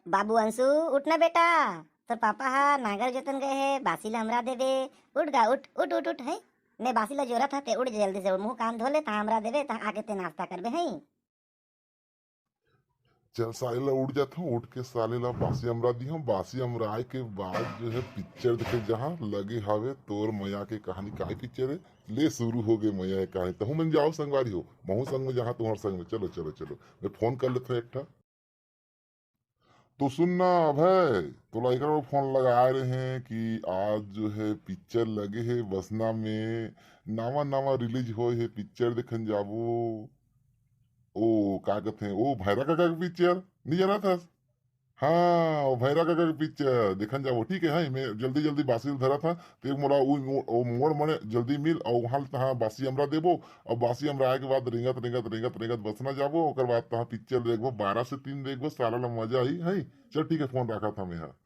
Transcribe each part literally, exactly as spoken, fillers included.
बाबू अंशु, उठ ना बेटा, तोर पापा हा नांगर जोतन गए हे, बासी ला हमरा देबे। उठ गा, उठ, उठ, उठ, उठ, है। ने बासी ला जोरत हा, ते उठ जल्दी से, मुंह कान धो ले, तहाँ हमरा देबे, तहाँ आके ते नाश्ता करबे, है। चल साले ला उठ जात हूँ, उठ के साले ला बासी अमरा दी हूँ। बासी अमराए के बाद जो है पिक्चर देखे जहाँ लगे हवे तोर मया के कहानी। काय पिक्चर है? ले शुरू हो गए मया के कहानी। तहु मन जाओ संगवारी हो, महू संग में जहाँ तुम्हार संग में। चलो चलो चलो, मैं फोन कर लेता हूँ एक ठा। तो सुन ना अभय, तोला एकर बर फोन लगाए रहे हैं कि आज जो है पिक्चर लगे है बसना में, नावा नावा रिलीज होए है, पिक्चर देखन जाबो। ओ का कहते हैं, ओ भैरा काका के पिक्चर नहीं जाना था? हाँ, ओ भैरा काका के पिक्चर देखन जाबो। ठीक है, हाँ, मैं जल्दी जल्दी बासी ल धरा था, ते मोला उ मो-, ओ मोड़ मने जल्दी मिल, और वहाँ तहाँ बासी अमरा देबो, और बासी अमरा आए के बाद रेंगत रेंगत रेंगत रेंगत बसना जाबो, ओकर बाद तहाँ पिक्चर देखबो, बारह से तीन देखबो, साला ला मजा आई है। चल ठीक है, फोन रखा था मैं, हाँ।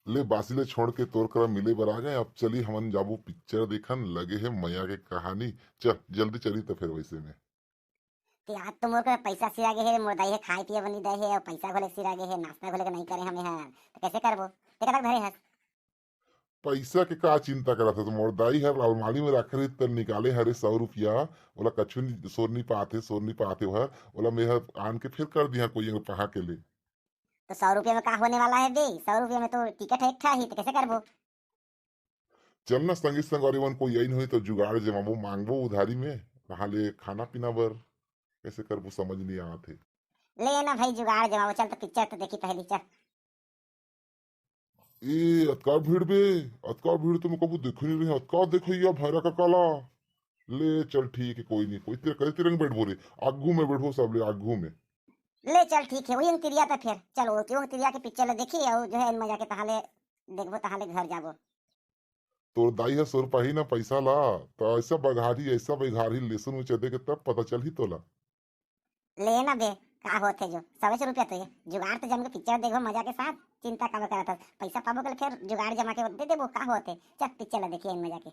ले बासी ले छोड़ के तोर करा मिले बर आ गए। अब चली हमन जाबो पिक्चर देखन, लगे है मया के कहानी। चल जल्दी चली तो फिर वैसे में। ते आज तो मोर करा पैसा सिरा गे हे, मोर दाई हे खाए पिए बनी दे हे, और पैसा घोले सिरा गे हे, नाश्ता घोले के नहीं करे हमें हन, तो कैसे करबो? ते कतक धरे हस? पैसा के का चिंता करत हस? मोर दाई हर अलमारी में रखे रही, त निकाले हरे सौ रुपया, ओला कछु नहीं, सोर नहीं पाते, सोर नहीं पाते हर, ओला मैं हर आन के फिर कर दिया कोई अगर पहा के ले। तो सौ रुपया में का होने वाला है बे? सौ रुपया में तो टिकट है एक ठा ही, तो कैसे करबो? चल ना संगी संगवारी मन, कोई आई नहीं तो जुगाड़ जमाबो, मांगबो उधारी में, कहाँ ले खाना पीना बर, कैसे करबो समझ नहीं आत है। ले ना भाई, जुगाड़ जमाबो, चल तो पिक्चर तो देखी पहली, चल। ए, अतका भीड़ बे, अतका भीड़ तो मैं कभू देखे नहीं रहे, अतका देखैया भैरा काका ला। ले चल ठीक है, कोई नहीं, कोई तेरे, करे तेरे में बैठबो रे, आगू में बैठबो सब ले, आगू में। ले चल ठीक है, वही तिरिया था फिर, चल वो क्यों तिरिया के पिक्चर ले देखी, और जो है मजा के तहाले देखबो, तहाले घर जाबो। तोर दाई ह सोर पाही ना पैसा ला, तो ऐसा बघारी, ऐसा बघारी लेसुन उचदे के तब पता चलही तोला। ले ना बे, का होत है जो सवेच रुपया तो ये जुगाड़ तो जम के पिक्चर देखबो मजा के साथ, चिंता काबर करत हस? पैसा पाबो कल फिर जुगाड़ जमा के दे देबो, का होत है? चल पिक्चर ला देखिए मजा के।